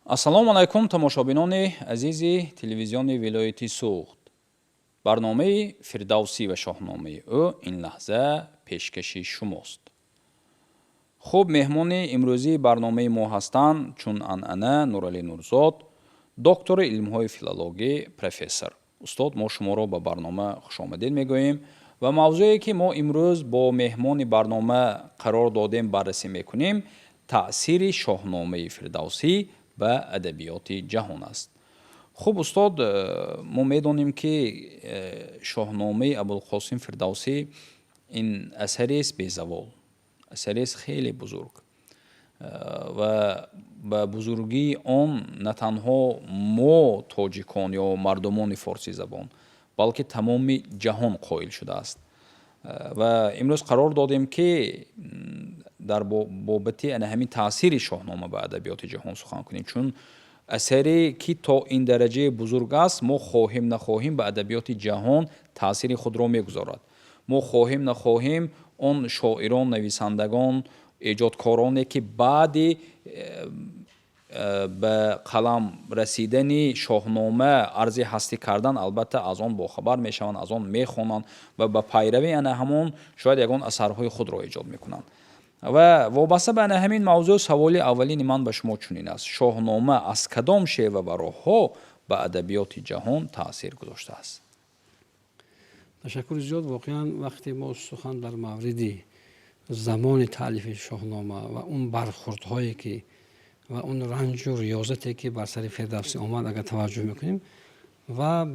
Ассалому алайкум, тамошобинони азизи телевизиони вилояти Суғд. Барномаи «Фирдавсӣ ва шоҳномаи ӯ» ин лаҳза пешкаши шумост. Хуб, меҳмони имрӯзии барномаи мо ҳастанд, чун анъана, Нуралӣ Нурзод, доктори илмҳои филологӣ, профессор. Устод, мо шуморо ба барнома хушомадед мегӯем ва мавзӯе, ки мо имрӯз бо меҳмони барнома қарор додем, баррасӣ мекунем, таъсири шоҳномаи Фирдавсӣ ба адабиёти ҷаҳон аст. Хуб, устод, мо медонем, ки шоҳномаи Абулқосим Фирдавсӣ ин асарест безавол, асарест хеле бузург ва ба бузургии он на танҳо мо, тоҷикон ё мардумони форсизабон, балки тамоми ҷаҳон қоил шудааст. Ва имрӯз қарор додем, ки дар бобати ана ҳамин таъсири шоҳнома ба адабиёти ҷаҳон сухан кунем, чун асаре, ки то ин дараҷаи бузург аст, мо хоҳем нахоҳем, ба адабиёти ҷаҳон таъсири худро мегузорад. Мо хоҳем нахоҳем, он шоирон, нависандагон, эҷодкороне, ки баъди ба қалам расидани шоҳнома арзи ҳастӣ кардан, албатта, аз он бохабар мешаванд, аз он мехонанд ва ба пайравӣ ана ҳамон шояд ягон асарҳои худро эҷод мекунанд. Ва вобаста ба ана ҳамин мавзӯъ саволи аввалини ман ба шумо чунин аст: шоҳнома аз кадом шева ва роҳҳо ба адабиёти ҷаҳон таъсир гузоштааст? Ташаккури зиёд. Воқеан, вақте мо сухан дар мавриди замони таълифи шоҳнома ва он бархурдҳое ки ва он ранҷу риёзате, ки бар сари Фирдавсӣ омад, агар таваҷҷӯҳ мекунем ва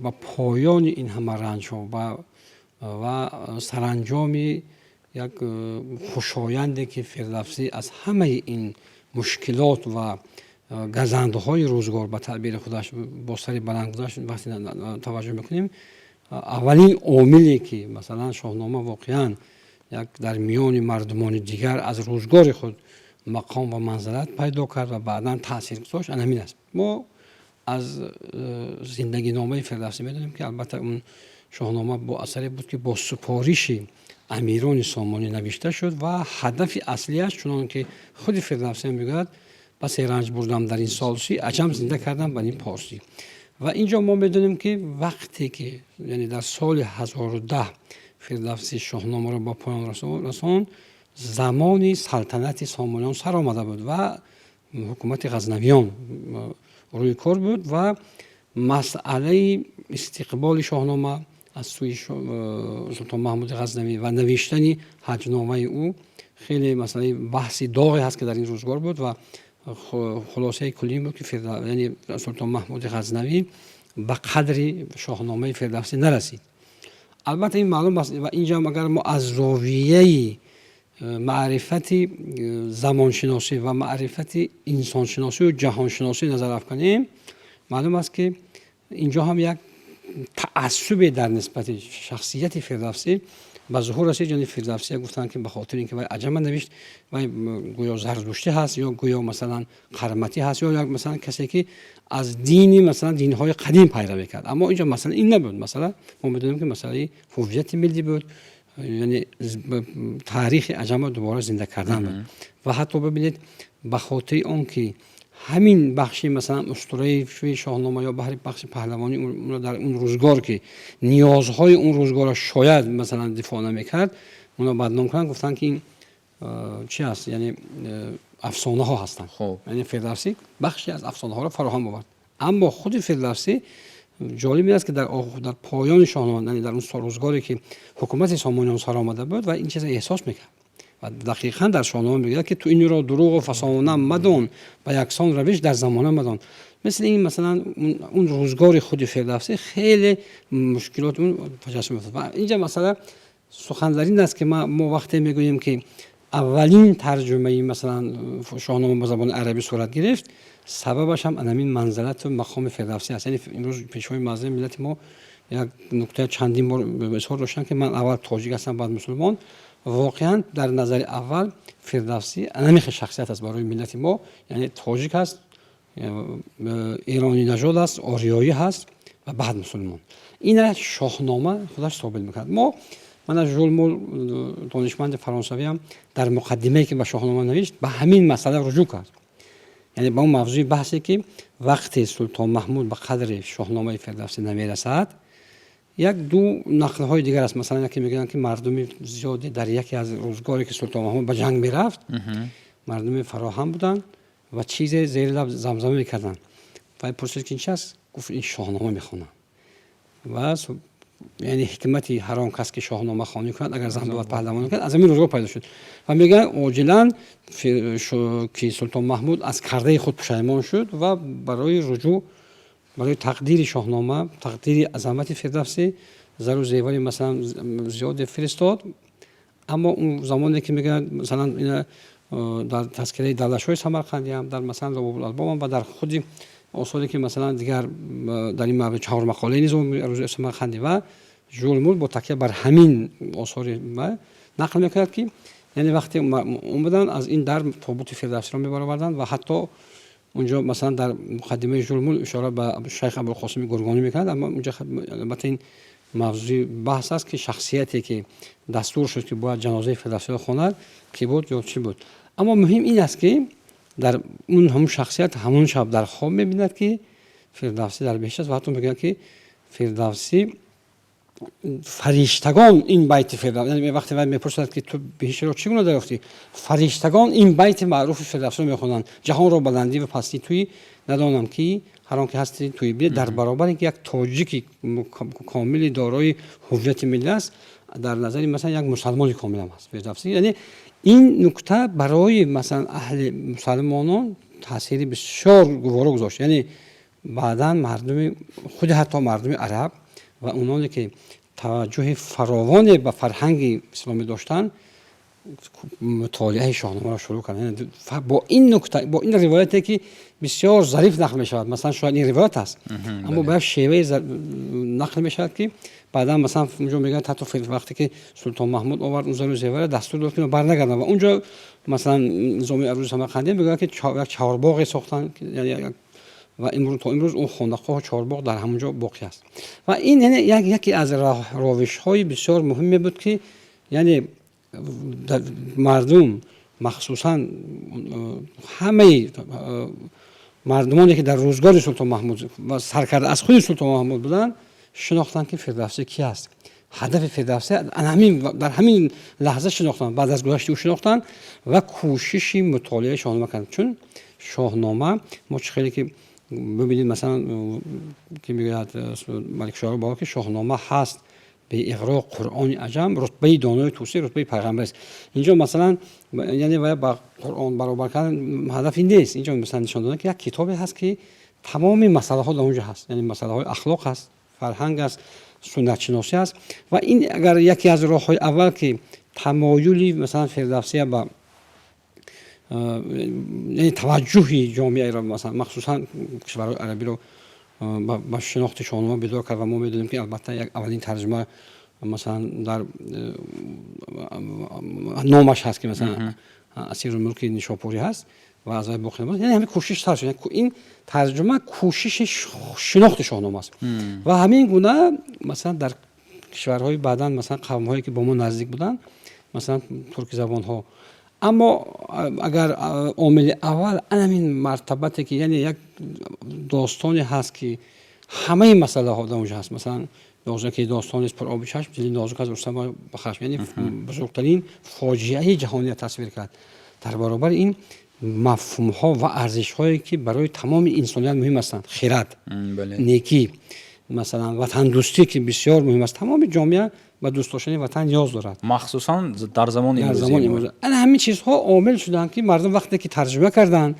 ба поёни ин ҳама ранҷҳо ва саранҷоми як хушоянде, ки Фирдавсӣ аз ҳамаи ин мушкилот ва газандҳои рӯзгор, ба таъбири худаш, бо сари баланд гузашт, вақте таваҷҷӯҳ мекунем, аввалин омиле, ки масалан шоҳнома воқеан як дар миёни мардумони дигар аз рӯзгори худ мақом ва манзалат пайдо кард ва баъдан таъсир гузошт, ана ҳамин аст. Мо аз зиндагиномаи Фирдавсӣ медонем, ки албатта он шоҳнома бо асаре буд, ки бо супориши амирони Сомонӣ навишта шуд ва ҳадафи аслиаш, чунон ки худи Фирдавсӣ мегӯяд: «Басе ранҷ бурдам дар ин солси, аҷам зинда кардам бар ин порсӣ». Ва ин ҷо мо медонем, ки вақте ки, яъне дар соли 1010 Фирдавсӣ шоҳномаро ба поён расонд, замони салтанати Сомониён сар омада буд ва ҳукумати Ғазнавиён рӯи кор буд ва масъалаи истиқболи шоҳнома аз сӯи Султон Маҳмуди Ғазнавӣ ва навиштани ҳаҷномаи ӯ хеле масъалаи баҳси доғе ҳаст, ки дар ин рӯзгор буд. Ва хулосаи куллӣ буд, ки яъне Султон Маҳмуди Ғазнавӣ ба қадри шоҳномаи Фирдавсӣ нарасид. Албатта, ин маълум аст. Ва инҷо агар мо аз зовияи маърифати замоншиносӣ ва маърифати инсоншиносию ҷаҳоншиносӣ назар афканем, маълум аст, ки инҷо ҳам як таассубе дар нисбати шахсияти Фирдавсӣ ба зуҳур расид. Яъне Фирдавсия гуфтанд, ки ба хотири ин ки вай аҷама навишт, вай гӯё зардуштӣ ҳаст ё гӯё, масалан, қарматӣ ҳаст ё як, масалан, касе, ки аз дини, масалан, динҳои қадим пайравӣ кард. Аммо инҷо масъала ин набуд. Масъала, мо медонем, ки масъалаи ҳуввияти миллӣ буд, яъне таърихи аҷама дубора зинда кардан буд. Ва ҳатто бибинед, ба хотири он ки ҳамин бахши, масалан, устураи шоҳнома ё баҳри бахши паҳлавонӣ дар он рӯзгор, ки ниёзҳои он рӯзгорро шояд, масалан, дифоъ намекард, оно бадном кунанд, гуфтанд, ки ин чи аст, яъне афсонаҳо ҳастанд. Яъне Фирдавсӣ бахше аз афсонаҳоро фароҳам овард. Аммо худи Фирдавсӣ, ҷолиб ин аст, ки дар поёни шоҳнома, яъне дар он рӯзгоре, ки ҳукумати Сомониён сар омада буд, ва ин чизро эҳсос мекард ва дақиқан дар шоҳнома мегӯяд, ки ту инро дурӯғу фасона мадон, ба яксон равиш дар замона мадон. Мисли ин, масалан, он рӯзгори худи Фирдавсӣ хеле мушкилот таҷассум меёфт. Ва инҷа масъала сухан дар ин аст, ки мо вақте мегӯем, ки аввалин тарҷумаи, масалан, шоҳнома ба забони арабӣ сурат гирифт, сабабаш ҳам анамин манзалату мақоми Фирдавсӣ аст. Яъне имрӯз Пешвои муаззами миллати мо як нуктаи чандин бор изҳор доштанд, ки ман аввал тоҷик ҳастам, баъд мусулмон. Воқеан, дар назари аввал Фирдавсӣ анамин хел шахсият аст барои миллати мо, яъне тоҷик аст, эронӣ нажод аст, ориёӣ ҳаст ва баъд мусулмон. Ина шоҳнома худаш собит мекард. Мо мана Жул Мол, донишманди фаронсавиам, дар муқаддимае, ки ба шоҳнома навишт, ба ҳамин масъала руҷӯъ кард. Яъне ба он мавзӯи баҳсе, ки вақте Султон Маҳмуд ба қадри Шоҳномаи Фирдавсӣ намерасад, як ду нақлҳои дигар аст. Масалан, яке мегӯянд, ки мардуми зиёде дар яке аз рӯзгоре, ки Султон Маҳмуд ба ҷанг мерафт, мардуме фароҳам буданд ва чизе зери лаб замзама мекарданд. Ва пурсид, ки ин чи аст? Гуфт, ин Шоҳнома мехонанд. Ва яъне ҳикмати ҳар он кас, ки Шоҳнома хонӣ кунад, агар зан бувад, паҳлавон кунад, аз ҳамин рӯзгор пайдо шуд. Ва мегӯянд, оҷилан ки Султон Маҳмуд аз кардаи худ пушаймон шуд ва барои руҷӯъ, барои тақдири Шоҳнома, тақдири азамати Фирдавсӣ зару зевари, масалан, зиёде фиристод. Аммо он замоне, ки мегӯянд, масалан, ина дар Тазкираи Давлатшоҳи Самарқандиам, дар, масалан, Лубобулалбобам ва дар худи осоре, ки, масалан, дигар дар ин маврид, чаҳор мақолаи Низоми Самарқандӣ ва Жулмул бо такя бар ҳамин осори нақл мекунад, ки яъне вақте омаданд, аз ин дар тобути Фирдавсиро мебароварданд. Ва ҳатто унҷо, масалан, дар муқаддимаи Жулмул ишора ба Шайх Абулқосими Гургонӣ мекунад. Аммо унҷо албатта ин мавзӯи баҳс аст, ки шахсияте, ки дастур шуд, ки бояд ҷанозаи Фирдавсиро хонад, кӣ буд ё чӣ буд. Аммо муҳим ин аст, ки дар он ҳамун шахсият ҳамон шаб дар хоб мебинад, ки Фирдавсӣ дар беҳишт аст. Ва ҳатто мегӯяд, ки Фирдавсӣ, фариштагон ин байти Фирдавсӣ, вақте вай мепурсад, ки ту беҳиштро чӣ гуна дарёфтӣ, фариштагон ин байти маъруфи Фирдавсиро мехонанд: «Ҷаҳонро баландӣ ва пастӣ туӣ, надонам ки ҳар он ки ҳастӣ туӣ». Бинед, дар баробаре ки як тоҷики комили дорои ҳуввияти миллӣ аст, дар назари, масалан, як мусалмони комилам аст Фирдавсӣ. Яъне ин нукта барои, масалан, аҳли мусалмонон таъсири бисёр гуворо гузошт. Яъне баъдан мардуми худи, ҳатто мардуми араб ва ононе, ки таваҷҷӯҳи фаровоне ба фарҳанги исломӣ доштанд, мутолиаи Шоҳномаро шурӯъ карданд бо ин нукта, бо ин ривояте, ки бисёр зариф нақл мешавад. Масалан, шояд ин ривоят аст, аммо ба як шеваи нақл мешавад, ки баъдан, масалан, унҷо мегӯянд, ҳатто вақте ки Султон Маҳмуд овард он зару зевара, дастур дод, ки барнагарданд. Ва унҷо, масалан, Низоми Арӯзи Самарқандӣ мегӯяд, ки як чаҳорбоғе сохтанд ва имрӯз то имрӯз он хонақоҳу чорбоғ дар ҳамон ҷо боқӣ аст. Ва ин яъне яке аз ровишҳои бисёр муҳиме буд, ки яъне мардум, махсусан ҳамаи мардумоне, ки дар рӯзгори Султон Маҳмуд ва саркарда аз худи Султон Маҳмуд буданд, шинохтанд, ки Фирдавсӣ ки аст, ҳадафи Фирдавсӣ дар ҳамин лаҳза шинохтанд, баъд аз гузашти ӯ шинохтанд ва кӯшиши мутолиаи Шоҳнома карданд. Чун Шоҳнома мо чӣ хеле ки бибинед, масалан, ки мегӯяд Маликшоҳ Баҳо, ки Шоҳнома ҳаст беиғроқ Қуръони аҷам, рутбаи донои тӯсӣ, рутбаи пайғамбар аст. Инҷо, масалан, яъне вай ба Қуръон баробар кардан ҳадаф ин нест. Инҷо, масалан, нишон додан, ки як китобе ҳаст, ки тамоми масъалаҳо дар онҷо ҳаст, яъне масъалаҳои ахлоқ ҳаст, фарҳанг аст, суннатшиносӣ аст. Ва ин агар яке аз роҳҳои аввал, ки тамоюли, масалан, Фирдавсия ба, яъне таваҷҷӯҳи ҷомеаро, масалан, махсусан кишварҳои арабиро ба шинохти Шоҳнома бедор кард. Ва мо медонем, ки албатта як аввалин тарҷума, масалан, дар номаш ҳаст, ки, масалан, Асирулмулки Нишопурӣ ҳаст ва аз вай боқӣ. Яъне ҳамин кӯшиш сар шуд. Ин тарҷума кӯшиши шинохти Шоҳнома аст. Ва ҳамин гуна, масалан, дар кишварҳои баъдан, масалан, қавмҳое, ки бо мо наздик буданд, масалан, туркизабонҳо. Аммо агар омили аввал ҳамин мартабате, ки яъне як достоне ҳаст, ки ҳамаи масъалаҳо дар онҷо ҳаст, масалан, ки достонист пуроби чашм, дили нозук аз Рустам ба хашм, яъне бузургтарин фоҷиаи ҷаҳоният тасвир кард, дар баробари ин мафҳумҳо ва арзишҳое, ки барои тамоми инсоният муҳим ҳастанд, хирад, некӣ, масалан, ватандӯстӣ, ки бисёр муҳим аст, тамоми ҷомеа ба дӯст доштани ватан ниёз дорад. Махсусан дар замони имрӯз. Ана ҳамин чизҳо омил шуданд, ки мардум вақте ки тарҷума карданд,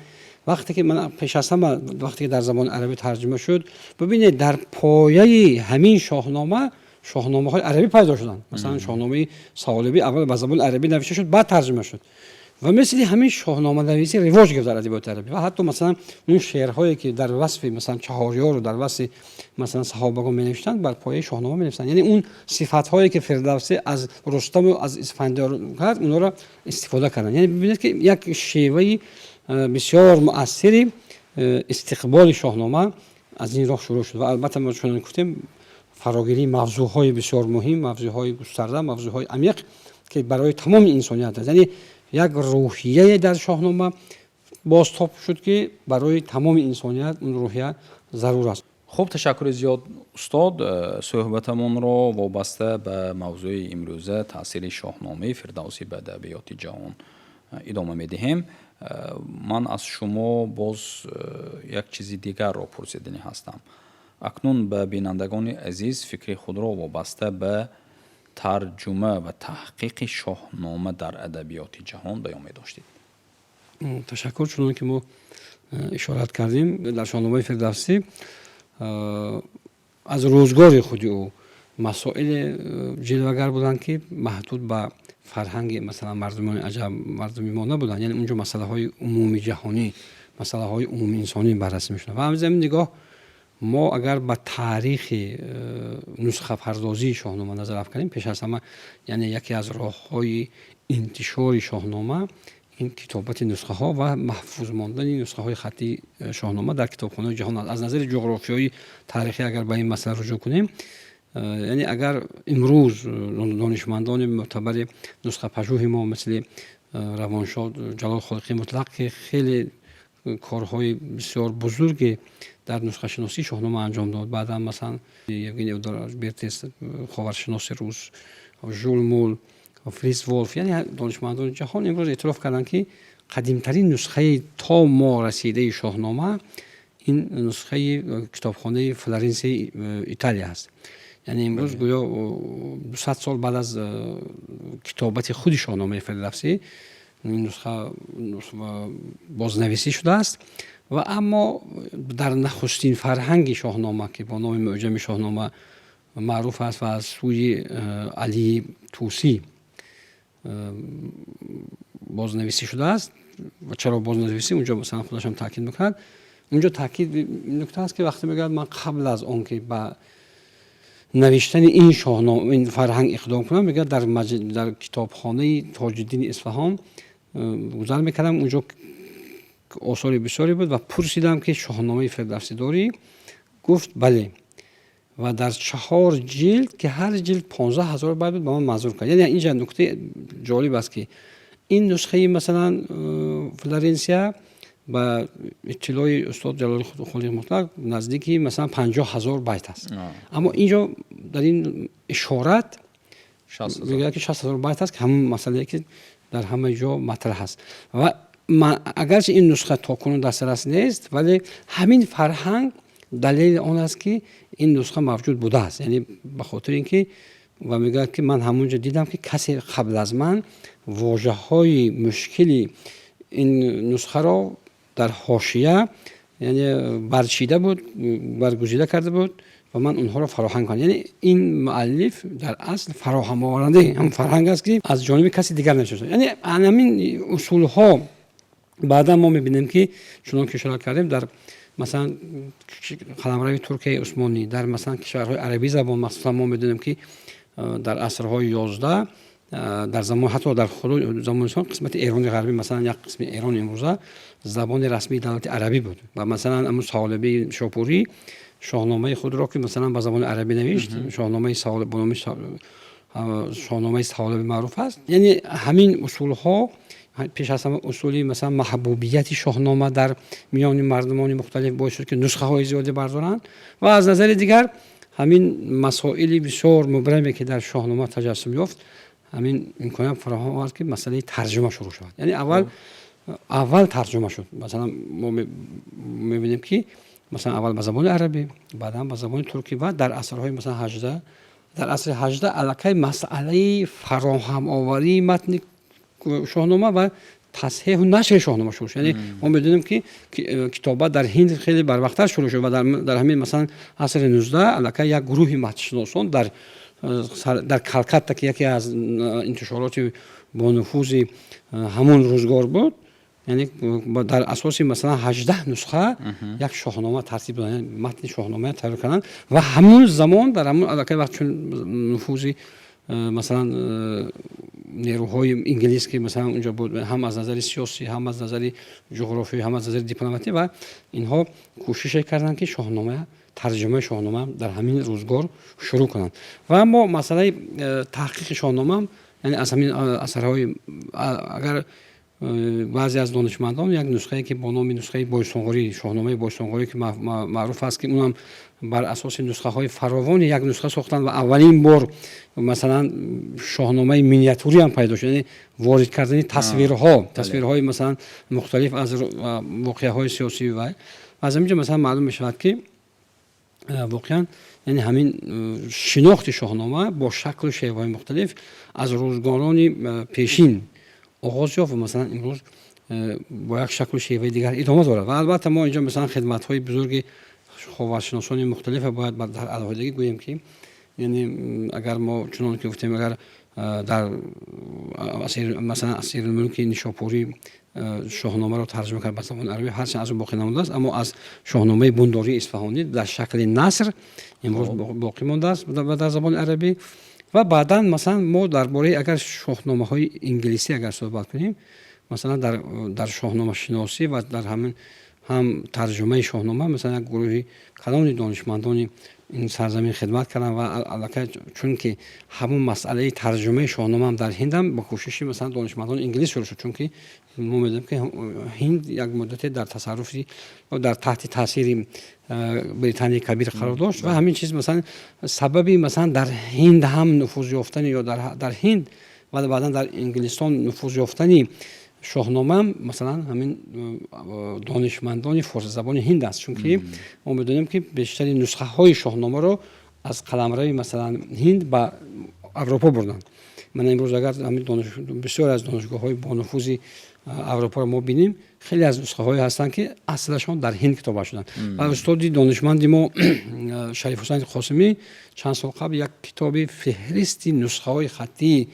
вақте ки ман пеш аз ҳама, вақте ки дар забони арабӣ тарҷума шуд, бибинед, дар пояи ҳамин Шоҳнома шоҳномаҳои арабӣ пайдо шуданд. Масалан, Шоҳномаи Саолибӣ аввал ба забони арабӣ навишта шуд, баъд тарҷума шуд. Ва мисли ҳамин шоҳноманависӣ ривоҷ гирифт дар адабиёти арабӣ. Ва ҳатто, масалан, он шеърҳое, ки дар васфи, масалан, чаҳорёру дар васфи, масалан, саҳобагон менавиштанд, бар пояи Шоҳнома менависанд. Яъне он сифатҳое, ки Фирдавсӣ аз Рустаму аз Исфандиёр кард, онҳоро истифода карданд. Яъне бибинед, ки як шеваи бисёр муассири истиқболи Шоҳнома аз ин роҳ шурӯъ шуд. Ва албатта мо чунон гуфтем, фарогирии мавзӯъҳои бисёр муҳим, мавзӯъҳои густарда, мавзӯъҳои амиқ, ки барои тамоми инсоният аст. Яъне як рӯҳияе дар Шоҳнома. Бозтоб шуд, ки барои тамоми инсоният он рӯҳия зарур аст. Хуб, ташаккури зиёд, устод. Суҳбатамонро вобаста ба мавзӯи имрӯза, таъсири Шоҳномаи Фирдавсӣ ба адабиёти ҷаҳон, идома медиҳем. Ман аз шумо боз як чизи дигарро пурсиданӣ ҳастам. Акнун ба бинандагони азиз фикри худро вобаста ба тарҷума ва таҳқиқи Шоҳнома дар адабиёти ҷаҳон баён медоштед. Ташаккур. Чунон ки мо ишорат кардем, дар Шоҳномаи Фирдавсӣ аз рӯзгори худи ӯ масоиле ҷилвагар буданд, ки маҳдуд ба фарҳанги, масалан, мардумони аҷам, мардуми мо набуданд. Яъне унҷо масъалаҳои умумии ҷаҳонӣ, масъалаҳои умумии инсонӣ баррасӣ мешуданд. Ва ҳамин нигоҳ, мо агар ба таърихи нусхапардозии Шоҳнома назар афканем, пеш аз ҳама, яъне яке аз роҳҳои интишори Шоҳнома ин китобати нусхаҳо ва маҳфуз мондани нусхаҳои хаттии Шоҳнома дар китобхонаи ҷаҳон аст. Аз назари ҷуғрофиёи таърихӣ агар ба ин масъала руҷӯъ кунем, яъне агар имрӯз донишмандони мӯътабари нусхапажӯҳи мо, мисли равоншод Ҷалол Холиқи Мутлақ, ки хеле корҳои бисёр бузурге дар нусхашиносии Шоҳнома анҷом дод, баъдан, масалан, Евгений Бертес, ховаршиноси рус, Жул Мул, Фриц Волф, яъне донишмандони ҷаҳон имрӯз эътироф карданд, ки қадимтарин нусхаи то мо расидаи Шоҳнома ин нусхаи китобхонаи Флоренсияи Италия аст. Яъне имрӯз гӯё 200 сол баъд аз китобати худи Шоҳномаи Фирдавсӣ ин нусха бознависӣ шудааст. Ва аммо дар нахустин фарҳанги Шоҳнома, ки бо номи Муъҷами Шоҳнома маъруф аст ва аз сӯи Алии Тӯсӣ бознависӣ шудааст. Ва чаро бознависӣ, унҷо, масалан, худашам таъкид мекунад. Унҷо таъкид нукта аст, ки вақте мегӯяд, ман қабл аз он ки ба навиштани ин шоҳнома, ин фарҳанг иқдом кунам, мегӯяд, дар китобхонаи Тоҷиддини Исфаҳон гузар мекардам, унҷо осори бисёре буд ва пурсидам, ки Шоҳномаи Фирдавсӣ дорӣ? Гуфт, бале, ва дар чаҳор ҷилд, ки ҳар ҷилд 15 000 байт буд, ба ман манзур кард. Яъне инҷа нуктаи ҷолиб аст, ки ин нусхаи, масалан, Флоренсия ба иттилои устод Ҷалоли Холиқи Мутлақ наздики, масалан, 50 000 байт аст, аммо инҷо дар ин ишорат мегӯяд, ки 60 000 байт аст, ки ҳамон масъалае, ки дар ҳама ҷо матраҳ аст. Ва агарчи ин нусха то кунун дастрас нест, вале ҳамин фарҳанг далели он аст, ки ин нусха мавҷуд будааст. Яъне ба хотири ин ки ва мегӯяд, ки ман ҳамонҷо дидам, ки касе қабл аз ман вожаҳои мушкили ин нусхаро дар ҳошия, яъне, барчида буд, баргузида карда буд ва ман онҳоро фароҳам кардам. Яъне ин муаллиф дар асл фароҳамоварандаи ҳамн фарҳанг аст, ки аз ҷониби каси дигар навишта. Яъне ҳамин усулҳо баъдан мо мебинем, ки чунон ки ишора кардем, дар, масалан, қаламрави Туркияи Усмонӣ, дар, масалан, кишварҳои арабӣ забон, махсусан мо медонем, ки дар асрҳои 11, дар замон, ҳатто дар худи замони қисмати Эрони ғарбӣ, масалан, як қисми Эрони имрӯза, забони расмии давлати арабӣ буд. Ва, масалан, ҳамун Саолибии Шопурӣ шоҳномаи худро, ки, масалан, ба забони арабӣ навишт, шоҳномаи бо номи Шоҳномаи Саолибӣ маъруф аст. Яъне ҳамин усулҳо, пеш аз ҳама усули, масалан, маҳбубияти Шоҳнома дар миёни мардумони мухталиф боис шуд, ки нусхаҳои зиёде бардоранд. Ва аз назари дигар ҳамин масоили бисёр мубраме, ки дар Шоҳнома таҷассум ёфт, ҳамин имконият фароҳам овард, ки масъалаи тарҷума шурӯъ шавад. Яъне аввал тарҷума шуд. Масалан, мо мебинем, ки, масалан, аввал ба забони арабӣ, баъдан ба забони туркӣ ва дар асрҳои, масалан, 18, дар асри 18 аллакай масъалаи фароҳамоварии матни Шоҳнома ва тасҳеҳу нашри Шоҳнома шурӯъ шуд. Яъне мо медонем, ки китобат дар Ҳинд хеле барвақттар шурӯъ шуд ва дар ҳамин, масалан, асри 19 аллакай як гурӯҳи матншиносон дар Калкатта, ки яке аз интишороти бонуфузи ҳамон рӯзгор буд, яъне дар асоси, масалан, 18 нусха як шоҳнома тартиб доданд, матни шоҳнома тайёр карданд. Ва ҳамон замон, дар ҳамон аллакай вақт, чун нуфузи, масалан, нерӯҳои инглис, ки, масалан, унҷо буд, ҳам аз назари сиёсӣ, ҳам аз назари ҷуғрофӣ, ҳам аз назари дипломатӣ, ва инҳо кӯшише карданд, ки шоҳнома, тарҷумаи Шоҳнома дар ҳамин рӯзгор шурӯъ кунанд. Ва аммо масъалаи таҳқиқи Шоҳнома, яъне аз ҳамин асарҳои агар Баъзе аз донишмандон як нусхае, ки бо номи нусхаи Бойсонғурӣ, Шоҳномаи Бойсонғурӣ, ки маъруф аст, ки унам бар асоси нусхаҳои фаровони як нусха сохтанд ва аввалин бор, масалан, шоҳномаи миниатюрӣ ҳам пайдо шуд, яъне ворид кардани тасвирҳо, тасвирҳои, масалан, мухталиф аз воқеаҳои сиёсӣ. Ва аз ҳамин ҷо, масалан, маълум мешавад, ки воқеан, яъне ҳамин шинохти Шоҳнома бо шаклу шеваҳои мухталиф аз рӯзгорони пешин оғоз ёфт ва, масалан, имрӯз бо як шаклу шеваи дигар идома дорад. Ва албатта мо инҷо, масалан, хидматҳои бузурги ховаршиносони мухталифа бояд дар алоҳидагӣ гӯем, ки яъне агар мо, чунон ки гуфтем, агар дар, масалан, Асирулмулки Нишопурӣ Шоҳномаро тарҷума кард ба забони арабӣ, ҳарчанд аз ӯ боқӣ намондааст, аммо аз Шоҳномаи Бундории Исфаҳонӣ дар шакли наср имрӯз боқӣ мондааст дар забони арабӣ. Ва баъдан, масалан, мо дар бораи агар шоҳномаҳои инглисӣ агар суҳбат кунем, масалан, дар шоҳномашиносӣ ва дар ҳамин ҳам тарҷумаи Шоҳнома, масалан, як гурӯҳи калони донишмандони ин сарзамин хидмат карданд. Ва аллакай, чунки ҳамун масъалаи тарҷумаи Шоҳнома ҳам дар Ҳиндам бо кӯшиши, масалан, донишмандони инглис шурӯъ шуд, чунки мо медонем, ки Ҳинд як муддате дар тасарруфи, дар таҳти таъсири Британияи Кабир қарор дошт. Ва ҳамин чиз, масалан, сабаби, масалан, дар Ҳинд ҳам нуфуз ёфтани ё дар Ҳинд ва баъдан дар Инглистон нуфуз ёфтани Шоҳнома, масалан, ҳамин донишмандони форсизабони Ҳинд аст, чунки мо медонем, ки бештари нусхаҳои Шоҳномаро аз қаламрави, масалан, Ҳинд ба Аврупо бурданд. Мана имрӯз агар ҳамин бисёр аз донишгоҳҳои бонуфузи Аврупоро мо бинем, хеле аз нусхаҳое ҳастанд, ки аслашон дар Ҳинд китобат шуданд. Ва устоди донишманди мо Шариф Ҳусайни Қосимӣ чанд сол қабл як китоби феҳристи нусхаҳои хаттии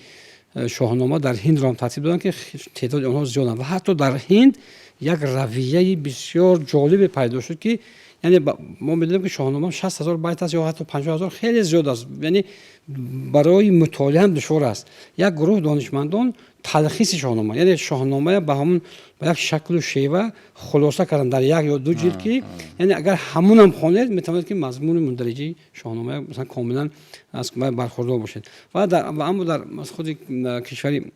Шоҳнома дар Ҳиндро ҳам тартиб доданд, ки теъдоди онҳо зиёданд. Ва ҳатто дар Ҳинд як равияи бисёр ҷолибе пайдо шуд, ки яъне мо медонем, ки Шоҳнома 60 000 байт аст ё ҳатто 50 000, хеле зиёд аст, яъне барои мутолиа ҳам душвор аст. Як гурӯҳ донишмандон талхиси Шоҳнома, яъне Шоҳномая ба ҳамун ба як шаклу шева хулоса карданд дар як ё ду ҷилд, ки яъне агар ҳамунам хонед, метавонед, ки мазмуни мундариҷаи Шоҳномая, масалан, комилан аз бархурдор бошед. Ва аммо дар худи кишвари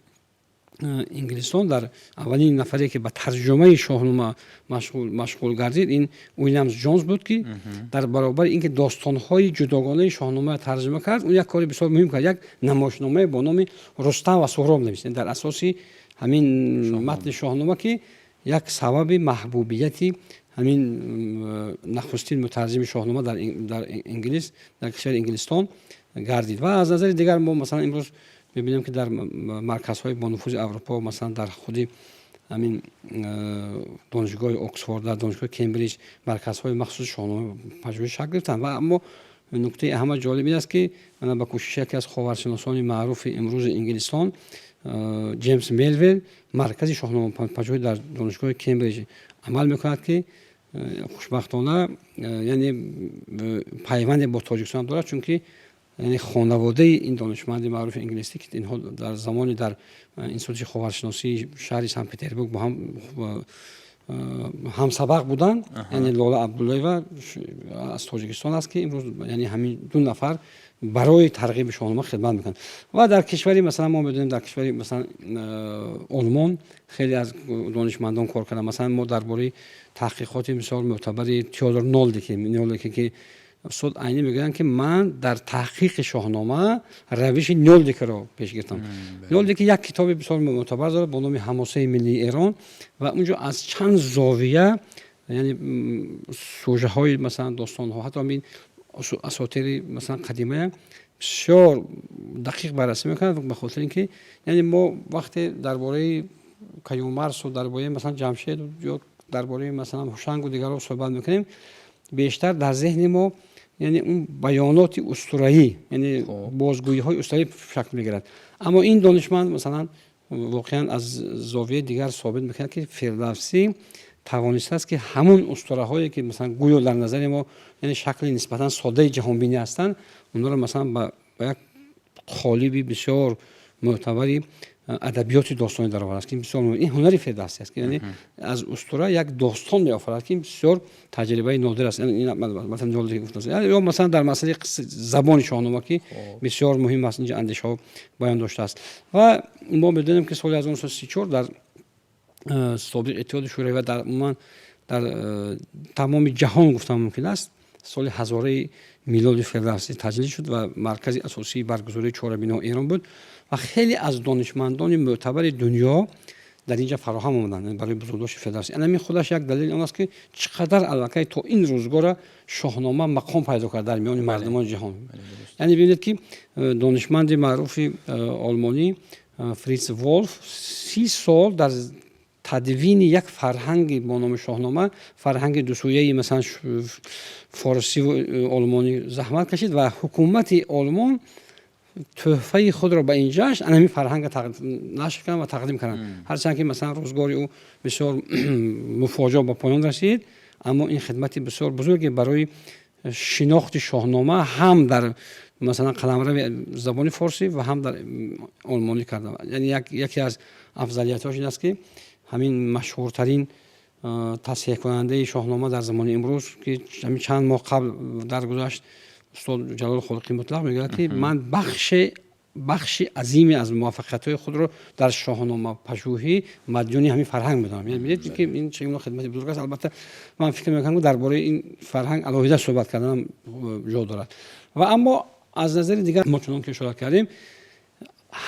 Инглистон дар аввалин нафаре, ки ба тарҷумаи Шоҳнома машғул гардид, ин Уильямс Ҷонс буд, ки дар баробари ин ки достонҳои ҷудогонаи Шоҳномаро тарҷума кард, ӯ як кори бисёр муҳим кард: як намоишномае бо номи «Рустам ва Суҳроб» навишт дар асоси ҳамин матни Шоҳнома, ки як сабаби маҳбубияти ҳамин нахустин мутарҷими Шоҳнома дар Инглис, дар кишвари Инглистон гардид. Ва аз назари дигар мо, масалан, имрӯз мебинем, ки дар марказҳои бонуфузи Аврупо, масалан, дар худи ҳамин донишгоҳи Оксфорд, дар донишгоҳи Кембриҷ марказҳои махсуси шоҳнома пажӯҳиш шакл гирифтанд. Ва аммо нуктаи ҳама ҷолиб ин аст, ки ба кӯшиши яке аз ховаршиносони маъруфи имрӯзи Инглистон, Ҷеймс Мелвилл, маркази шоҳномапажӯҳӣ дар донишгоҳи Кембриҷ амал мекунад, ки хушбахтона, яъне пайванде бо Тоҷикистон дорад, чунки яъне хонаводаи ин донишманди маъруфи инглисӣ, ки инҳо дар замони дар институти ховаршиносии шаҳри Санкт Петербург бо ҳам ҳамсабақ буданд, яъне Лола Абдуллоева аз Тоҷикистон аст, ки имрӯз, яъне ҳамин ду нафар барои тарғиби Шоҳнома хидмат мекунанд. Ва дар кишвари, масалан, мо медонем, дар кишвари, масалан, Олмон хеле аз донишмандон кор карданд. Масалан, мо дар бораи таҳқиқоти бисёр мӯътабари Теодор Нолдеке, ки устод Айнӣ мегӯянд, ки ман дар таҳқиқи Шоҳнома равиши Нёлдикаро пеш гирифтам. Нёлдики як китоби бисёр мӯътабар дорад бо номи «Ҳамосаи миллии Эрон» ва унҷо аз чанд зовия, яъне сужаҳои, масалан, достонҳо, ҳатто ҳамин асотири, масалан, қадимая бисёр дақиқ баррасӣ мекунад. Ба хотири ин ки яъне мо вақте дар бораи Каюмарсу, дар бораи, масалан, Ҷамшед ё дар бораи, масалан, Ҳушангу дигарро суҳбат мекунем, бештар дар зеҳни мо, яъне он баёноти устураӣ, яъне бозгӯиҳои устураӣ шакл мегирад. Аммо ин донишманд, масалан, воқеан аз зовияи дигар собит мекунад, ки Фирдавсӣ тавонистааст, ки ҳамун устураҳое, ки, масалан, гӯё дар назари мо, яъне шакли нисбатан содаи ҷаҳонбинӣ ҳастанд, онҳоро, масалан, ба як қолиби бисёр мӯътабари адабиёти достонӣ даровардааст, ки бисёр ин ҳунари Фирдавсӣ аст, ки яъне аз устура як достон меофарад, ки бисёр таҷрибаи нодир аст. Ё, масалан, дар масъалаи забони Шоҳнома, ки бисёр муҳим аст, инҷа андешаҳо баён доштааст. Ва мо медонем, ки соли 1934 дар Собиқ Иттиҳоди Шӯравӣ ва дар умуман дар тамоми ҷаҳон гуфтан мумкин аст, соли ҳазораи милоди Фирдавсӣ таҷлил шуд ва маркази асосии баргузории чорабиниҳо Эрон буд ва хеле аз донишмандони мӯътабари дунё дар инҷа фароҳам омаданд барои бузургдошти Фирдавсӣ. Ана худаш як далели он аст, ки чӣ қадар аллакай то ин рӯзгора Шоҳнома мақом пайдо кард дар миёни мардумони ҷаҳон. Яъне бибинед, ки донишманди маъруфи олмонӣ Фриц Волф 30 сол дар тадвини як фарҳанги бо номи Шоҳнома, фарҳанги дусӯяи, масалан, форсиву олмонӣ заҳмат кашид ва ҳукумати Олмон тӯҳфаи худро ба ин ҷашн ана ҳамин фарҳанга нашр карданд ва тақдим карданд. Ҳарчанд ки, масалан, рӯзгори ӯ бисёр муфоҷиа ба поён расид, аммо ин хидмати бисёр бузурге барои шинохти Шоҳнома ҳам дар, масалан, қаламрави забони форсӣ ва ҳам дар олмонӣ карда. Яъне яке аз афзалиятҳош ин аст, ки ҳамин машҳуртарин тасҳеҳкунандаи Шоҳнома дар замони имрӯз, ки ҳамин чанд моҳ қабл даргузашт, устод Ҷалол Холиқи Мутлақ, мегӯяд, ки ман бахши азиме аз муваффақиятҳои худро дар шоҳномапажӯҳӣ мадёни ҳамин фарҳанг медонам. Бинед, ки ин чӣ гуна хидмати бузург аст. Албатта, ман фикр мекунам, ки дар бораи ин фарҳанг алоҳида суҳбат карданам ҷо дорад. Ва аммо аз назари дигар, мо чунон ки ишора кардем,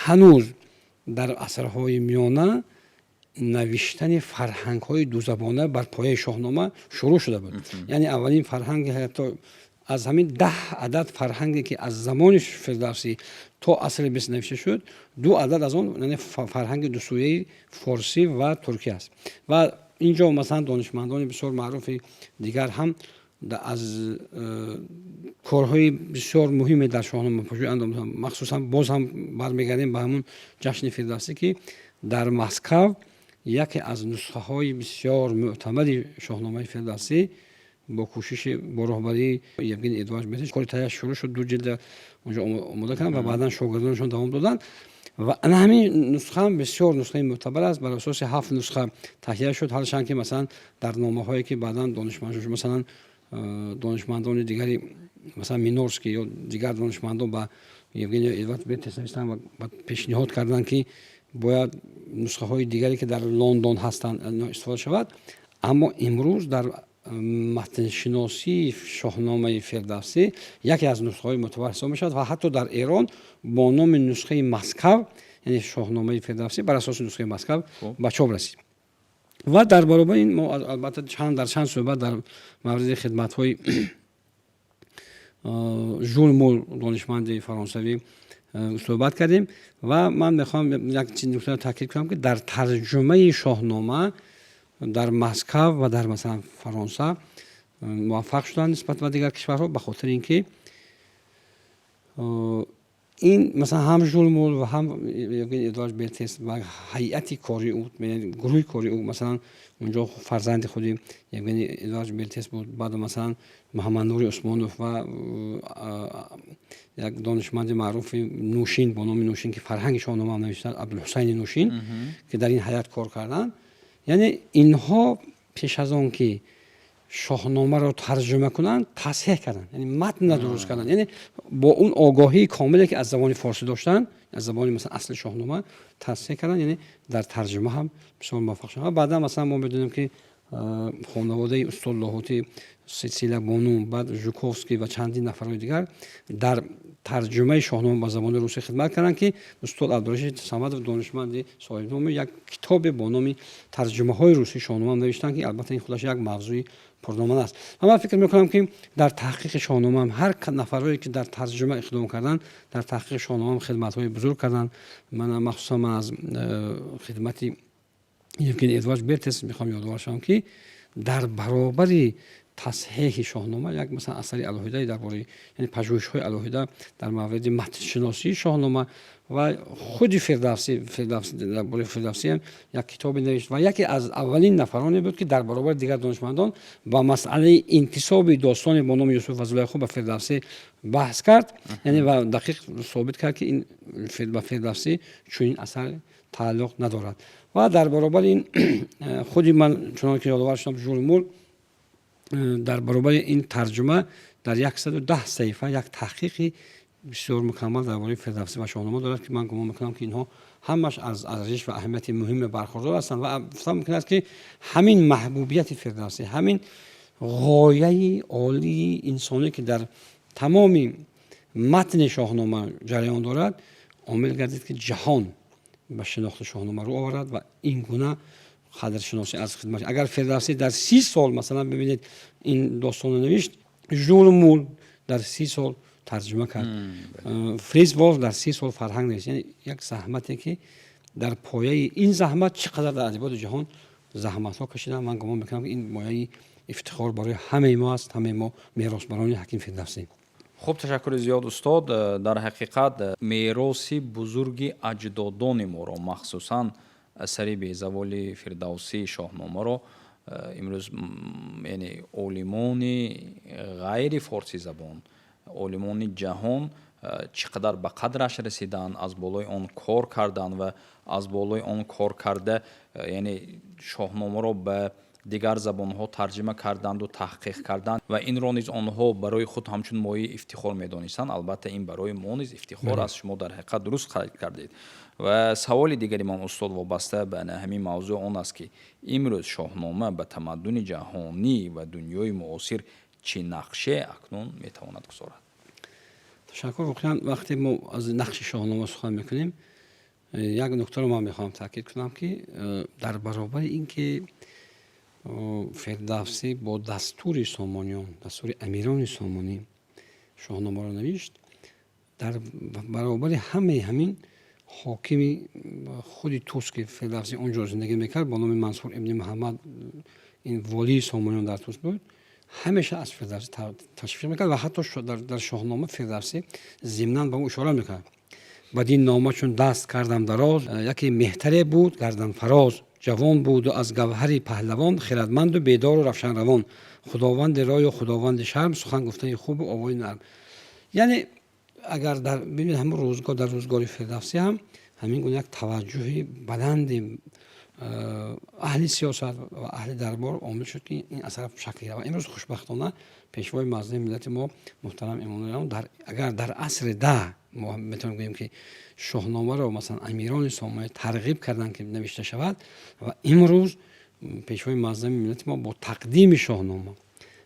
ҳанӯз дар асрҳои миёна навиштани фарҳангҳои дузабона бар пояи Шоҳнома шурӯъ шуда буд. Яъне аввалин фарҳанги, ҳатто аз ҳамин 10 адад фарҳанге, ки аз замони Фирдавсӣ то асри 20 навишта шуд, ду адад аз он, яъне фарҳанги дусӯяи форсӣ ва туркӣ аст. Ва ин ҷо, масалан, донишмандони бисёр маъруфи дигар ҳам аз корҳои бисёр муҳиме дар шоҳномапажӯҳӣ андом. Махсусан боз ҳам бармегардем ба ҳамун ҷашни Фирдавсӣ, ки дар Москав яке аз нусхаҳои бисёр мӯътамади Шоҳномаи Фирдавсӣ бо кӯшиши, бо роҳбарии Евгений Эдуардович Бертес кори таҳияш шурӯъ шуд. Ду ҷилда онҷо омода карданд ва баъдан шогирдонашон давом доданд. Ва ана ҳамин нусха ҳам бисёр нусхаи мӯътабар аст, бар асоси ҳафт нусха таҳия шуд. Ҳарчанд ки, масалан, дар номаҳое, ки баъдан донишманд, масалан, донишмандони дигари, масалан, Минорский ё дигар донишмандон ба Евгений Эдуард Бертес навистанд ва пешниҳод карданд, ки бояд нусхаҳои дигаре, ки дар Лондон ҳастанд, истифода шавад, аммо имрӯз дар матншиносии Шоҳномаи Фирдавсӣ яке аз нусхаҳои мӯътабар ҳисоб мешавад ва ҳатто дар Эрон бо номи нусхаи Москав, яъне Шоҳномаи Фирдавсӣ бар асоси нусхаи Москав ба чоп расид. Ва дар баробари ин мо албатта дар чанд суҳбат дар мавриди хидматҳои Жул Мул, донишманди фаронсавӣ, суҳбат кардем. Ва ман мехоҳам як чиз нуктаро таъкид кунам, ки дар тарҷумаи Шоҳнома дар Москав ва дар, масалан, Фаронса муваффақ шуданд нисбат ба дигар кишварҳо, ба хотири ин ки ин, масалан, ҳам Жул Мул ва ҳам Евгений Эдуард Бертес ва ҳайати кори ӯ, гурӯҳи кори ӯ, масалан, унҷо фарзанди худи Евгений Эдуард Бертес буд, баъд, масалан, Муҳаммаднури Усмонов ва як донишманди маъруфи Нушин бо номи Нушин, ки фарҳанги Шоҳнома навиштанд, Абдулҳусайни Нушин, ки дар ин ҳайат кор карданд. Яъне инҳо пеш аз он ки Шоҳномаро тарҷума кунанд, тасҳеҳ карданд, яъне матнро дуруст карданд. Яъне бо он огоҳии комиле, ки аз забони форсӣ доштанд, аз забони, масалан, асли Шоҳнома тасҳеҳ карданд, яъне дар тарҷума ҳам бисёр муваффақ шуданд. Баъдан, масалан, мо медонем, ки хонаводаи устод Лоҳутӣ, Сетсилия бону, баъд Жуковский ва чандин нафарҳои дигар дар тарҷумаи Шоҳнома ба забони русӣ хидмат карданд, ки устод Абдурашид Самадов, донишманди соҳибноми, як китобе бо номи тарҷумаҳои русии Шоҳнома навиштанд, ки албатта ин худаш як мавзӯи пурдоман аст. Ва ман фикр мекунам, ки дар таҳқиқи Шоҳнома ҳар нафарҳое, ки дар тарҷума иқдом карданд, дар таҳқиқи Шоҳнома хидматҳои бузург карданд. Ман махсусан ман аз хидмати Евгений Эдуардович Бертес мехоҳам ёдовар шавам, ки дар баробари тасҳеҳи Шоҳнома як, масалан, асари алоҳидае дар бораи, яъне пажӯҳишҳои алоҳида дар мавриди матншиносии Шоҳнома ва худи Фирдавсӣ, дар бораи Фирдавсиам як китобе навишт ва яке аз аввалин нафароне буд, ки дар баробари дигар донишмандон ба масъалаи интисоби достоне бо номи Юсуф ва Зулайхо ба Фирдавсӣ баҳс кард, яъне ва дақиқ собит кард, ки ин ба Фирдавсӣ чунин асар тааллуқ надорад. Ва дар баробари ин худи ман, чунон ки ёдовар шудам, Жул Мул дар баробари ин тарҷума дар 110 саҳифа як таҳқиқи бисёр мукаммал дар бораи Фирдавсӣ ва Шоҳнома дорад, ки ман гумон мекунам, ки инҳо Ҳамаш аз арзиш ва аҳамияти муҳиме бархурдор ҳастанд ва гуфтан мумкин аст, ки ҳамин маҳбубияти Фирдавсӣ, ҳамин ғояи олии инсонӣ, ки дар тамоми матни Шоҳнома ҷараён дорад, омил гардид, ки ҷаҳон ба шинохти Шоҳнома рӯ оварад ва ин гуна қадршиносӣ аз хидмат. Агар Фирдавсӣ дар 30 сол, масалан, бибинед, ин достонро навишт, Жул Мул дар 30 сол тарҷума кард, Фриц Волф дар 30 сол фарҳанг навишт. Яъне як заҳмате, ки дар пояи ин заҳмат чӣ қадар дар адабиёти ҷаҳон заҳматҳо кашиданд. Ман гумон мекунам, ки ин мояи ифтихор барои ҳамаи мо аст. Ҳамаи мо меросбарони ҳаким Фирдавсӣ. Хуб, ташаккури зиёд, устод. Дар ҳақиқат, мероси бузурги аҷдодони моро, махсусан асари безаволи Фирдавсӣ, Шоҳномаро, имрӯз, яъне, олимони ғайри форсизабон, олимони ҷаҳон чӣ қадар ба қадраш расиданд, аз болои он кор карданд ва аз болои он кор карда, яъне Шоҳномаро ба дигар забонҳо тарҷима карданду таҳқиқ карданд ва инро низ онҳо барои худ ҳамчун мояи ифтихор медонистанд. Албатта, ин барои мо низ ифтихор аст. Шумо дар ҳақиқат дуруст қайд кардед. Ва саволи дигари ман, устод, вобаста ба ҳамин мавзӯъ он аст, ки имрӯз Шоҳнома ба тамаддуни ҷаҳонӣ ва дунёи муосир чӣ нақше акнун метавонад гузорад? Ташаккур. Воқеан, вақте мо аз нақши Шоҳнома сухан мекунем, як нуктаро ман мехоҳам таъкид кунам, ки дар баробари ин ки Фирдавсӣ бо дастури Сомониён, дастури амирони Сомонӣ Шоҳномаро навишт, дар баробари ҳамаи ҳамин ҳокими худи Тус, ки Фирдавсӣ он ҷо зиндагӣ мекард, бо номи Мансур ибни Муҳаммад, ин волии Сомониён дар Тус буд, ҳамеша аз Фирдавсӣ ташвиқ мекард ва ҳатто дар Шоҳнома Фирдавсӣ зимнан ба ӯ ишора мекард: «Бадин нома чун даст кардам дароз, яке меҳтаре буд гарданфароз, ҷавон буду аз гавҳари паҳлавон, хирадманду бедору равшанравон, худованди рою худованди шарм, сухан гуфтани хубу овои нарм». Яъне агар дар бибинед, ҳамон рӯзгор, дар рӯзгори Фирдавсӣ ҳам ҳамин гуна як таваҷҷӯҳи баланди аҳли сиёсат ва аҳли дарбор омил шуд, ки ин асар шакл гирад. Ва имрӯз, хушбахтона, пешвои муаззами миллати мо муҳтарам Эмомалӣ Раҳмон, агар дар асри 10 мо метавонем гӯем, ки Шоҳномаро, масалан, амирони Сомонӣ тарғиб карданд, ки навишта шавад, ва имрӯз пешвои муаззами миллати мо бо тақдими Шоҳнома,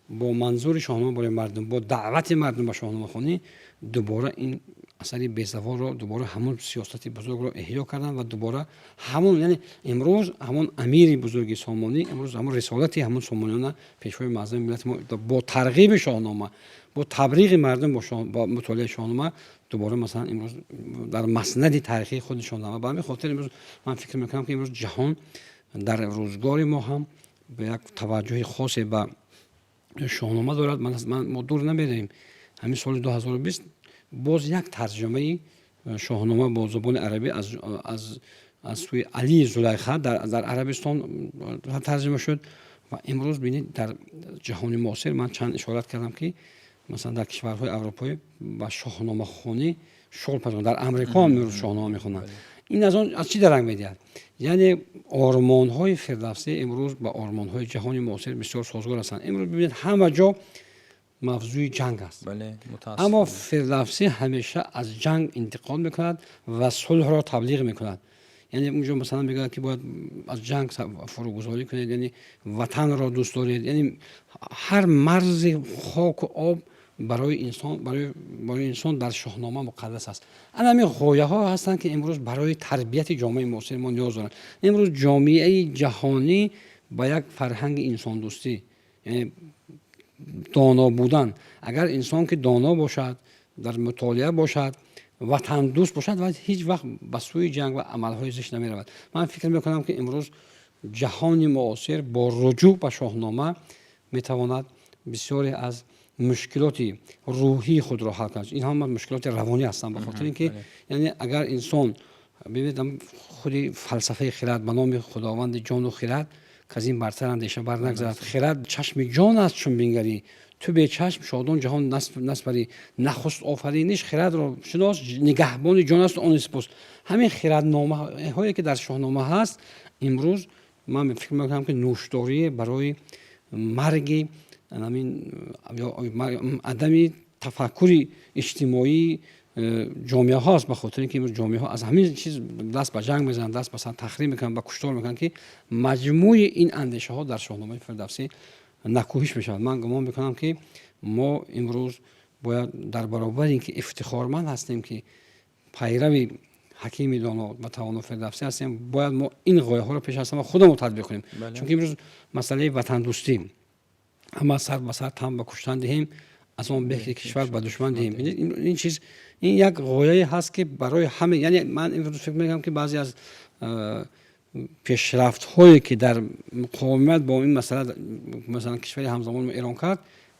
бо манзури Шоҳнома барои мардум, бо даъвати мардум ба шоҳномахонӣ, дубора ин асари безаволро, дубора ҳамон сиёсати бузургро эҳё карданд ва дубора ҳамон, яъне имрӯз ҳамон амири бузурги Сомонӣ, имрӯз ҳамон рисолати ҳамон сомониёна пешвои муаззами миллати мо бо тарғиби Шоҳнома, бо таблиғи мардум бо мутолиаи Шоҳнома, дубора, масалан, имрӯз дар маснади таърихии худ нишонданд. Ва ба ҳамин хотир имрӯз ман фикр мекунам, ки имрӯз ҷаҳон дар рӯзгори мо ҳам ба як таваҷҷӯҳи хосе ба Шоҳнома дорад. Мо дур намерем, ҳамин соли 2020 боз як тарҷумаи Шоҳнома бо забони арабӣ аз сӯи Алии Зулайха дар Арабистон тарҷума шуд. Ва имрӯз бинед, дар ҷаҳони муосир ман чанд ишорат кардам, ки масалан дар кишварҳои аврупоӣ ба шоҳномахонӣ шуғл пайдо, дар Амрико ҳам имрӯз шоҳнома мехонанд. Ин аз он аз чӣ даранг медиҳад? Яъне ормонҳои Фирдавсӣ имрӯз ба ормонҳои ҷаҳони муосир бисёр созгор ҳастанд. Имрӯз бибинед, ҳама ҷо мавзӯи ҷанг аст, аммо Фирдавсӣ ҳамеша аз ҷанг интиқод мекунад ва сулҳро таблиғ мекунад. Яъне унҷо, масалан, мегӯяд, ки бояд аз ҷанг фурӯгузорӣ кунед, яъне ватанро дӯст доред. Яъне ҳар марзи хоку об барои инсон, барои инсон дар Шоҳнома муқаддас аст. Ана ҳамин ғояҳо ҳастанд, ки имрӯз барои тарбияти ҷомеаи муосири мо ниёз доранд. Имрӯз ҷомеаи ҷаҳонӣ ба як фарҳанги инсондӯстӣ, яъне доно будан, агар инсон ки доно бошад, дар мутолиа бошад, ватандӯст бошад ва ҳеҷ вақт ба сӯи ҷанг ва амалҳои зишт намеравад. Ман фикр мекунам, ки имрӯз ҷаҳони муосир бо руҷӯъ ба Шоҳнома метавонад бисёре аз мушкилоти рӯҳии худро ҳал кунад. Ин ҳама мушкилоти равонӣ ҳастанд, ба хотири ин ки, яъне агар инсон бибинед, худи фалсафаи хирад: «Ба номи худованди ҷону хирад, к аз ин бартар андеша бар нагзарад. Хирад чашми ҷон аст, чун бингарӣ ту бечашм, шодон ҷаҳон наспарӣ. Нахуст офариниш хирадро шинос, нигаҳбони ҷон аст он сипос». Ҳамин хирадномаҳое, ки дар Шоҳнома ҳаст, имрӯз ман фикр мекунам, ки нӯшдорие барои марги ҳамин адами тафаккури иҷтимоӣ. ҷомеаҳо аст, ба хотире ин ки имрӯз ҷомеаҳо аз ҳамин чиз даст ба ҷанг мезананд, даст ба тахриб мекунанд, ба куштор мекунанд, ки маҷмӯи ин андешаҳо дар Шоҳномаи Фирдавсӣ накӯҳиш мешавад. Ман гумон мекунам, ки мо имрӯз бояд дар баробари ин ки ифтихорманд ҳастем, ки пайрави ҳакими доно ва тавоно Фирдавсӣ ҳастем, бояд мо ин ғояҳоро пеш аз ҳама худамон татбиқ кунем. Чунки имрӯз масъалаи ватандӯстӣ, ҳама сар ба сар тан ба куштан диҳем, аз он беҳ ки кишвар ба душман диҳем. Ин чиз, ин як ғояе ҳаст, ки барои ҳама, яъне ман имрӯз фикр мекунам, ки баъзе аз пешрафтҳое, ки дар муқовимат бо ин масъала, масалан, кишвари ҳамзамони Эрон кард,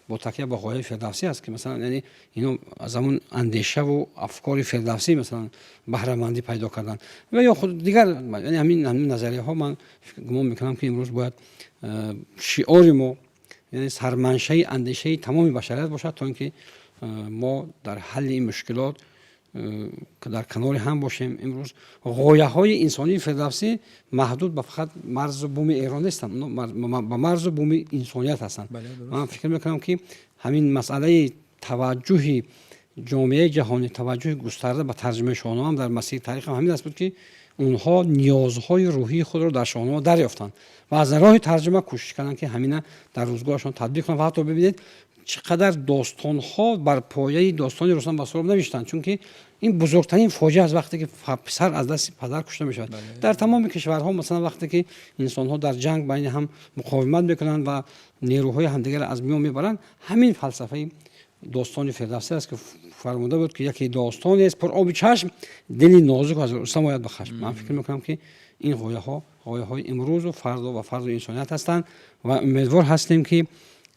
бо такя ба ғояи Фирдавсӣ аст, ки масалан, яъне ино аз ҳамон андешаву афкори Фирдавсӣ, масалан, баҳрамандӣ пайдо карданд ва ё худ дигар, яъне ҳамин назарияҳо. Ман гумон мекунам, ки имрӯз бояд шиори мо, яъне сарманшаи андешаи тамоми башарият бошад, то ин ки мо дар ҳалли ин мушкилот дар канори ҳам бошем. Имрӯз ғояҳои инсонии Фирдавсӣ маҳдуд ба фақат марзу буми Эрон нестанд, ба марзу буми инсоният ҳастанд. Ман фикр мекунам, ки ҳамин масъалаи таваҷҷӯҳи ҷомеаи ҷаҳонӣ, таваҷҷӯҳи густарда ба тарҷумаи Шоҳнома дар масири таърих ҳам ҳамин аст буд, ки онҳо ниёзҳои рӯҳии худро дар Шоҳнома дарёфтанд ва аз роҳи тарҷума кӯшиш карданд, ки ҳамина дар рӯзгорашон татбиқ кунанд. Ва ҳатто бибинед, чӣ қадар достонҳо бар пояи достони Рустам ва Суҳроб навиштанд, чунки ин бузургтарин фоҷиа аст, вақте ки писар аз дасти падар кушта мешавад. Дар тамоми кишварҳо, масалан, вақте ки инсонҳо дар ҷанг байни ҳам муқовимат мекунанд ва нерӯҳои ҳамдигарро аз миён мебаранд, ҳамин фалсафаи достони Фирдавсӣ аст, ки фармуда буд, ки яке достонест пур оби чашм, дили нозук аз Рустам ояд ба хашм. Ман фикр мекунам, ки ин ғояҳо ғояҳои имрӯзу фардо ва фардои инсоният ҳастанд ва умедвор ҳастем, ки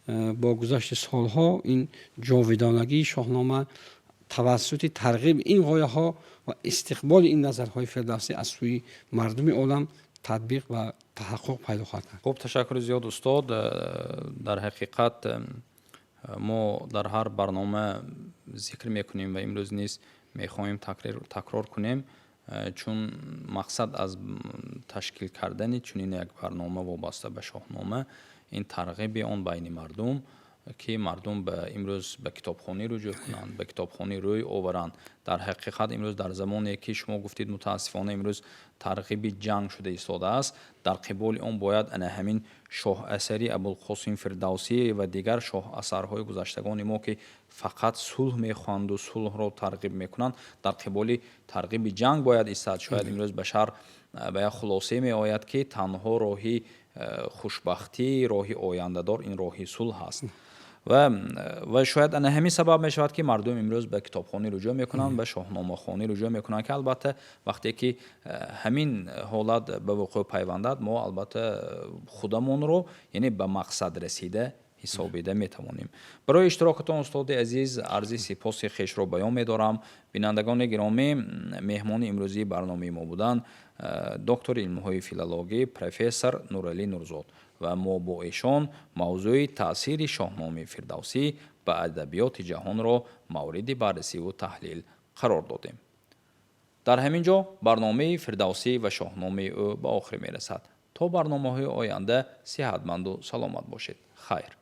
бо гузашти солҳо ин ҷовидонагии Шоҳнома тавассути тарғиби ин ғояҳо ва истиқболи ин назарҳои Фирдавсӣ аз сӯи мардуми олам татбиқ ва таҳаққуқ пайдо хоҳад кард. Хуб, ташаккури зиёд, устод. Дар ҳақиқат, мо дар ҳар барнома зикр мекунем ва имрӯз низ мехоҳем такрор кунем, чун мақсад аз ташкил кардани чунин як барнома вобаста ба Шоҳнома ин тарғиби он байни мардум, ки мардум ба имрӯз ба китобхонӣ рӯҷӯъ кунанд, ба китобхонӣ рӯй оваранд. Дар ҳақиқат, имрӯз дар замоне, ки шумо гуфтед, мутаассифона, имрӯз тарғиби ҷанг шуда истодааст, дар қиболи он бояд ана ҳамин шоҳасари Абулқосим Фирдавсӣ ва дигар шоҳасарҳои гузаштагони мо, ки фақат сулҳ мехоҳанду сулҳро тарғиб мекунанд, дар қиболи тарғиби ҷанг бояд истад. Шояд имрӯз башар ба як хулосае меояд, ки танҳо роҳи хушбахтӣ, роҳи ояндадор ин роҳи сулҳ аст. Ва шояд ана ҳамин сабаб мешавад, ки мардум имрӯз ба китобхонӣ рӯҷӯъ мекунанд, ба шоҳномахонӣ рӯҷӯъ мекунанд, ки албатта, вақте ки ҳамин ҳолат ба вуқӯъ пайвандад, мо албатта худамонро, яъне, ба мақсад расида ҳисобида метавонем. Барои иштирокатон, устоди азиз, арзи сипоси хешро баён медорам. Бинандагони гиромӣ, меҳмони имрӯзии барномаи мо буданд доктори илмҳои филологӣ, профессор Нуралӣ Нурзод ва мо бо эшон мавзӯи таъсири Шоҳномаи Фирдавсӣ ба адабиёти ҷаҳонро мавриди баррасиву таҳлил қарор додем. Дар ҳамин ҷо барномаи Фирдавсӣ ва шоҳномаи ӯ ба охир мерасад. То барномаҳои оянда сиҳатманду саломат бошед. Хайр.